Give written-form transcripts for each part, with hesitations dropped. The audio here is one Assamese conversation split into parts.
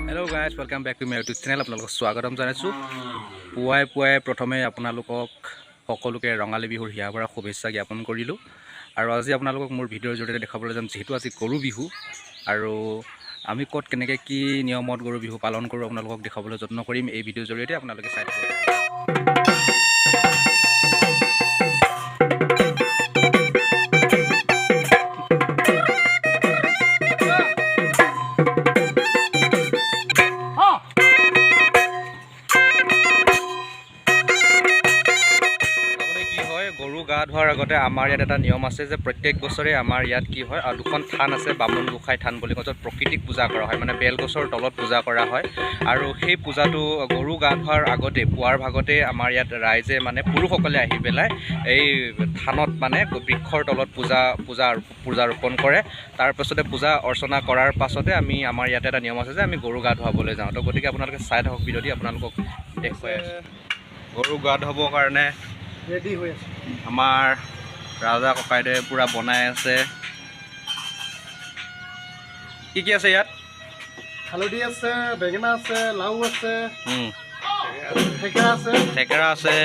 Hello guys, welcome back to my YouTube channel. আপোনালোকক স্বাগতম জনাইছোঁ। পুৱাই পুৱাই প্ৰথমে আপোনালোকক সকলোকে ৰঙালী বিহুৰ হিয়া ভৰা শুভেচ্ছা জ্ঞাপন কৰিলোঁ। আৰু আজি আপোনালোকক মোৰ ভিডিঅ'ৰ জৰিয়তে দেখাবলৈ যাম, যিহেতু আজি গৰু বিহু আৰু আমি ক'ত কেনেকৈ কি নিয়মত গৰু বিহু পালন কৰোঁ, আপোনালোকক দেখাবলৈ যত্ন কৰিম এই ভিডিঅ'ৰ জৰিয়তে। আপোনালোকে চাই থাকক। তাৰমানে কি হয়, গৰু গা ধোৱাৰ আগতে আমাৰ ইয়াত এটা নিয়ম আছে যে প্ৰত্যেক বছৰে আমাৰ ইয়াত কি হয় আৰু দুখন থান আছে, বামুণ গোসাঁই থান বুলি কয়, য'ত প্ৰকৃতিক পূজা কৰা হয়, মানে বেলগছৰ তলত পূজা কৰা হয়। আৰু সেই পূজাটো গৰু গা ধোৱাৰ আগতে পুৱাৰ ভাগতে আমাৰ ইয়াত ৰাইজে, মানে পুৰুষসকলে আহি পেলাই এই থানত, মানে বৃক্ষৰ তলত পূজা ৰোপণ কৰে। তাৰপাছতে পূজা অৰ্চনা কৰাৰ পাছতে আমি আমাৰ ইয়াতে এটা নিয়ম আছে যে আমি গৰু গা ধুৱাবলৈ যাওঁ। তো গতিকে আপোনালোকে চাই থাকক ভিডিঅ'টি, আপোনালোকক দেখুৱাই আছোঁ। গৰু গা ধুৱাবৰ কাৰণে ৰেডি হৈ আছে। আমাৰ ৰাজা ককাইদেৱে পূৰা বনাই আছে। কি কি আছে ইয়াত? হালধি আছে, বেঙেনা আছে, লাও আছে, থেকেৰা আছে। থেকেৰা আছে।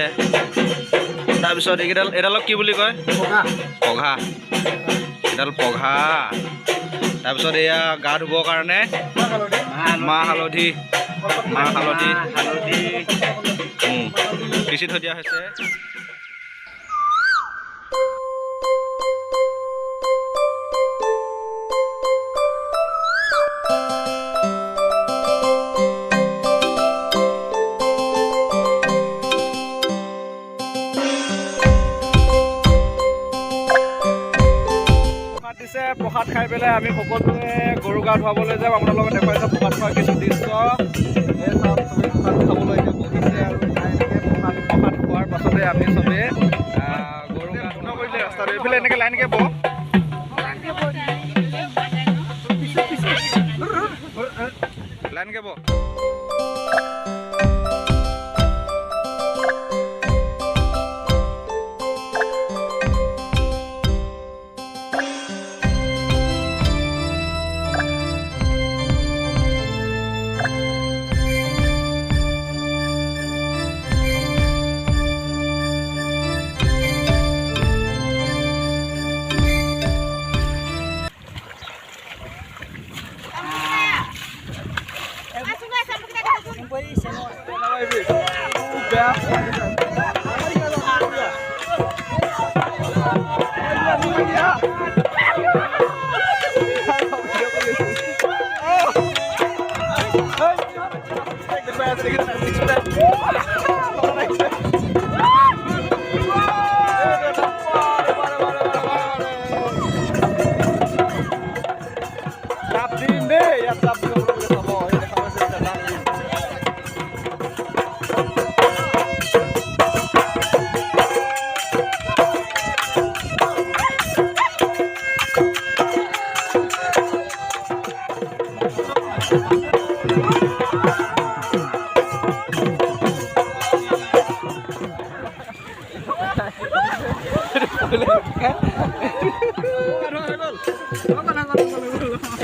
তাৰপিছত এইকেইডাল, এইডালক কি বুলি কয়? পঘা। পঘা, এডাল পঘা। তাৰপিছত এয়া গা ধুবৰ কাৰণে মাহ হালধি। মাহ হালধি, মাহ হালধি পিচি থৈ দিয়া হৈছে। প্ৰসাদ দিছে। প্ৰসাদ খাই পেলাই আমি সকলোৱে গৰু গা ধুৱাবলৈ যাম। আপোনালোকক দেখুৱাইছে প্ৰসাদ খোৱাৰ কিছু দৃশ্য। এই চাওক, চবেই প্ৰসাদ খাবলৈ এতিয়া বহিছে আৰু লাইনকৈ প্ৰসাদ খোৱাৰ পাছতে আমি চবেই গৰু গা বন্ধ কৰিলে ৰাস্তাটো। এইফালে এনেকৈ লাইনকৈ বহ, লাইনকৈ বহ। জাপ দিম দেই ইয়াত, জাপ দিব আপোনালোকে চাব। এই দেখা পাইছে, এতিয়া জাপ দিম।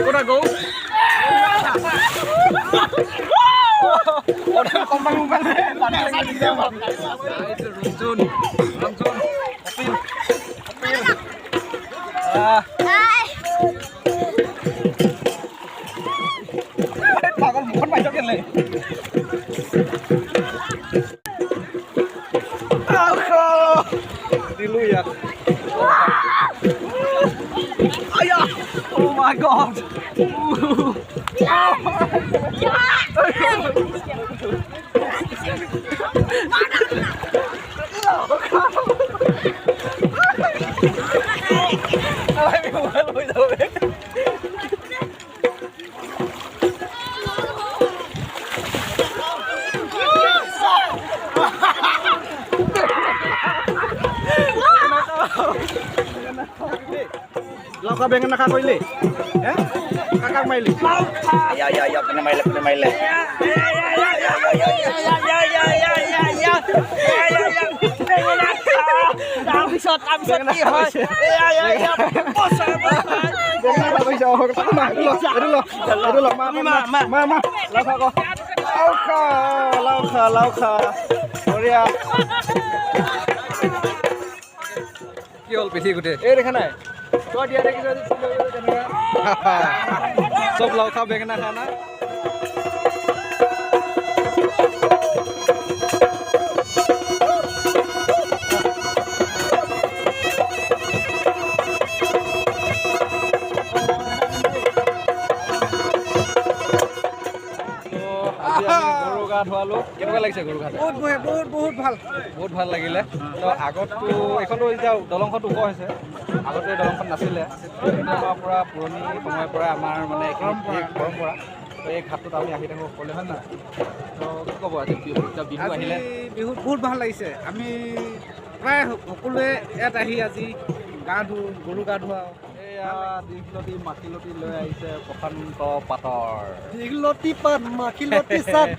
ক'তা গৌ কোম্পানী মোবাইল। ৰঞ্জন, ৰঞ্জন, কপিল, কপিল। পাগল, মুখত মাৰিছ কেলে? দিলো ইয়াত। আয়া, oh my God. Mobile হৈ যাব বে। লাও খা, বেঙেনা খা কৰিলে হে। কাক মাৰিলি? কোনে মাৰিলে, কোনে মাৰিলে? তাৰপিছত কি হয়? লাও খা, লাও খা, বঢ়িয়া। কি হ'ল পিঠি গোটেই? এই দেখা নাই তই দিয়া দেখিছ চব লাও খা, বেঙেনা খা না। গৰু গা ধুৱালো, কেনেকুৱা লাগিছে গৰু গা? বহুত বহুত বহুত ভাল, বহুত ভাল লাগিলে। তো আগততো এইখনতো এতিয়া দলংখনতো ওখ হৈছে, আগতে দলংখন নাছিলে। আমাৰ পৰা পুৰণি সময়ৰ পৰা আমাৰ মানে এইখিনি পৰম্পৰা। তো এই ঘাটটোত আমি আহি থাকোঁ সকলোৱে, হয় নহয়? তো কি ক'ব আজি বিহু, এতিয়া বিহু আহিলে? বিহুত বহুত ভাল লাগিছে। আমি প্ৰায় সকলোৱে ইয়াত আহি আজি গা ধুওঁ, গৰু গা ধুৱাওঁ। এয়া দীঘলতি মাখিলতি লৈ আহিছে প্ৰশান্ত পাটৰ। দীঘলতি পাত, মাখিলতি চাত,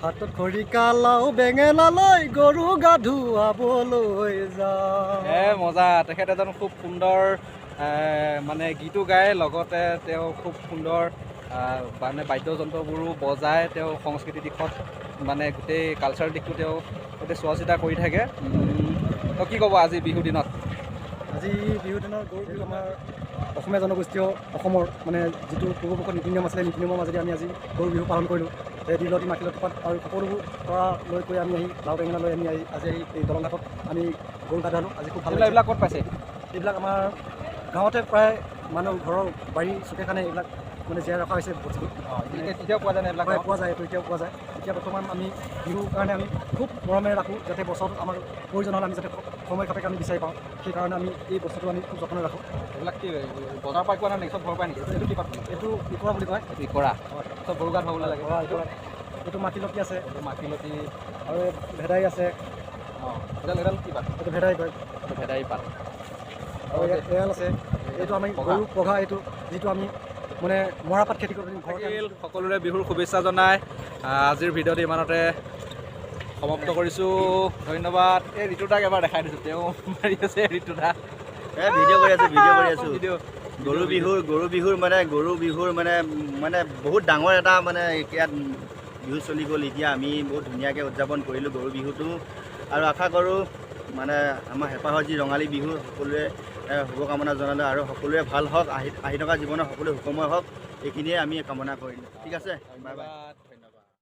হাতত খৰিকা লাও বেঙেনা লৈ গৰু গা ধুৱাবলৈ যাওঁ। এ মজা। তেখেত এজন খুব সুন্দৰ মানে গীতো গায়, লগতে তেওঁ খুব সুন্দৰ মানে বাদ্যযন্ত্ৰবোৰো বজায়। তেওঁ সংস্কৃতি দিশত মানে গোটেই কালচাৰ দিশটো তেওঁ গোটেই চোৱা চিতা কৰি থাকে। তো কি ক'ব আজি বিহু দিনত? আজি বিহু দিনৰ গৰু বিহু আমাৰ অসমীয়া জনগোষ্ঠীয় অসমৰ মানে যিটো পূৰ্বপুৰুষৰ নীতি নিয়ম আছিলে, নীতি নিয়মৰ মাজেদি আমি আজি গৰু বিহু পালন কৰিলোঁ। এই দীঘলতি মাখিলতি পাত আৰু সকলোবোৰ কৰা লৈ কৰি আমি আহি লাও বেঙেনা লৈ আমি আহি আজি আহি এই দলংঘাটত আমি গৰু গা ধুৱালোঁ। আজি খুব ভাল লাগিছে। এইবিলাক ক'ত পাইছে? এইবিলাক আমাৰ গাঁৱতে প্ৰায় মানুহ ঘৰৰ বাৰী চুকে কাণে এইবিলাক মানে জীয়াই ৰখা হৈছে বস্তুটো। এতিয়াও পোৱা যায় নে এইবিলাক? পোৱা যায়, এইটো এতিয়াও পোৱা যায়। এতিয়া বৰ্তমান আমি বিহুৰ কাৰণে আমি খুব মৰমেৰে ৰাখোঁ, যাতে বছৰটোত আমাৰ প্ৰয়োজন হ'লে আমি যাতে সময় সাপেক্ষে আমি বিচাৰি পাওঁ, সেইকাৰণে আমি এই বস্তুটো আমি খুব যত্ন ৰাখোঁ। এইবিলাক কি বজাৰৰ পৰা কোৱা নাই নেকি? চব ঘৰৰ পৰাই নেকি? এইটো কি পাত? এইটো ইকৰা বুলি কয়। এইটো ইকৰা। চব গৰু গা ধুৱাবলৈ লাগে। এইটো মাখিলতি আছে, এইটো মাখিলতি আৰু ভেদাই আছে। অঁ, এডাল কি পাত? এইটো ভেদাই কয়। এইটো ভেদাই পাত। আৰু এৰাল আছে। এইটো আমি গৰু পঘা, এইটো যিটো আমি মানে মৰাপাত খেতি কৰোঁ ঘৰতে। সকলোৰে বিহুৰ শুভেচ্ছা জনাই আজিৰ ভিডিঅ'টো ইমানতে সমাপ্ত কৰিছোঁ। ধন্যবাদ। এই ঋতুদাক এবাৰ দেখাই দিছোঁ, তেওঁ মাৰি আছে ঋতুদা। ভিডিঅ' কৰি আছোঁ, ভিডিঅ' কৰি আছোঁ। ভিডিঅ'। গৰু বিহুৰ, গৰু বিহুৰ মানে গৰু বিহুৰ মানে মানে বহুত ডাঙৰ এটা মানে ইয়াত বিহু চলি গ'ল। এতিয়া আমি বহুত ধুনীয়াকৈ উদযাপন কৰিলোঁ গৰু বিহুটো, আৰু আশা কৰোঁ মানে আমাৰ হেঁপাহৰ যি ৰঙালী বিহু সকলোৱে শুভকামনা জনালোঁ, আৰু সকলোৱে ভাল হওক, আহি আহি থকা জীৱনত সকলোৱে সুখময় হওক, এইখিনিয়ে আমি কামনা কৰিলোঁ। ঠিক আছে, বাই বাই। ধন্যবাদ।